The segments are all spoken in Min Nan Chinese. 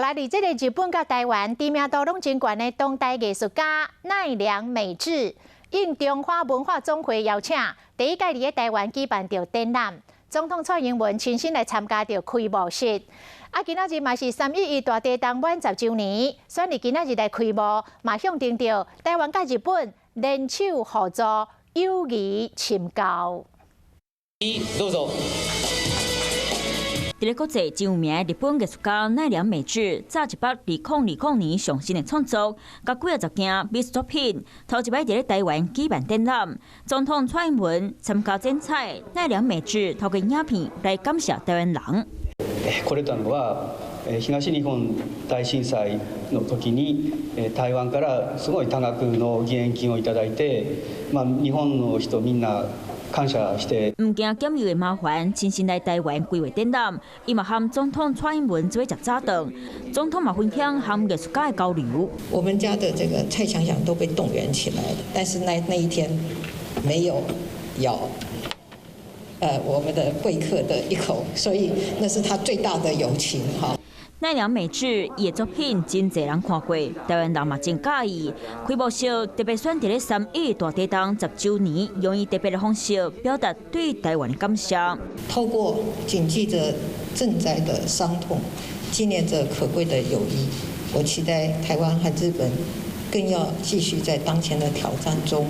來佇這个日本佮台灣知名度攏真懸的當代藝術家奈良美智，應中華文化總會邀請，第一擺佇咧台灣舉辦著展覽。總統蔡英文親身來參加著開幕式。啊，今仔日嘛是3.11大地震滿10週年，選佇今仔日來開幕，嘛象徵著台灣佮日本聯手合作，友誼深厚。どうぞ。佇咧國際真有名的日本藝術家奈良美智，早一筆2020年上新的創作，佮幾仔十件美術作品，頭一擺佇咧台灣舉辦展覽。總統蔡英文參加剪彩，奈良美智透過影片來感謝台灣人。來れたのは東日本大震災の時に台灣からすごい多額の義援金をいただいて、まあ日本の人みんな感謝して。毋驚檢疫的麻煩，親身來台灣規劃展覽。伊嘛和總統蔡英文做伙食早頓，總統嘛分享和藝術家的交流。我們家的這個蔡想想都被動員起來了，但是那一天沒有咬我們的貴客的一口，所以那是他最大的友情哈。奈良美智伊的作品真濟人看過，台灣人嘛真佮意。開幕式特別選佇咧3.11大地震10週年，用伊特別的方式表達對台灣的感謝。透過謹記著震災的傷痛，紀念著可貴的友誼，我期待台灣和日本更要繼續在當前的挑戰中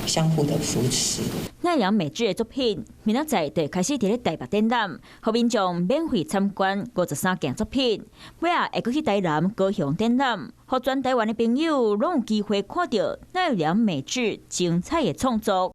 相互的扶持。奈良美智的作品，明仔載就開始佇咧台北展覽，予民眾免費參觀53件作品。尾仔會閣去台南、高雄展覽，予全台灣的朋友攏有機會看著奈良美智精彩的創作。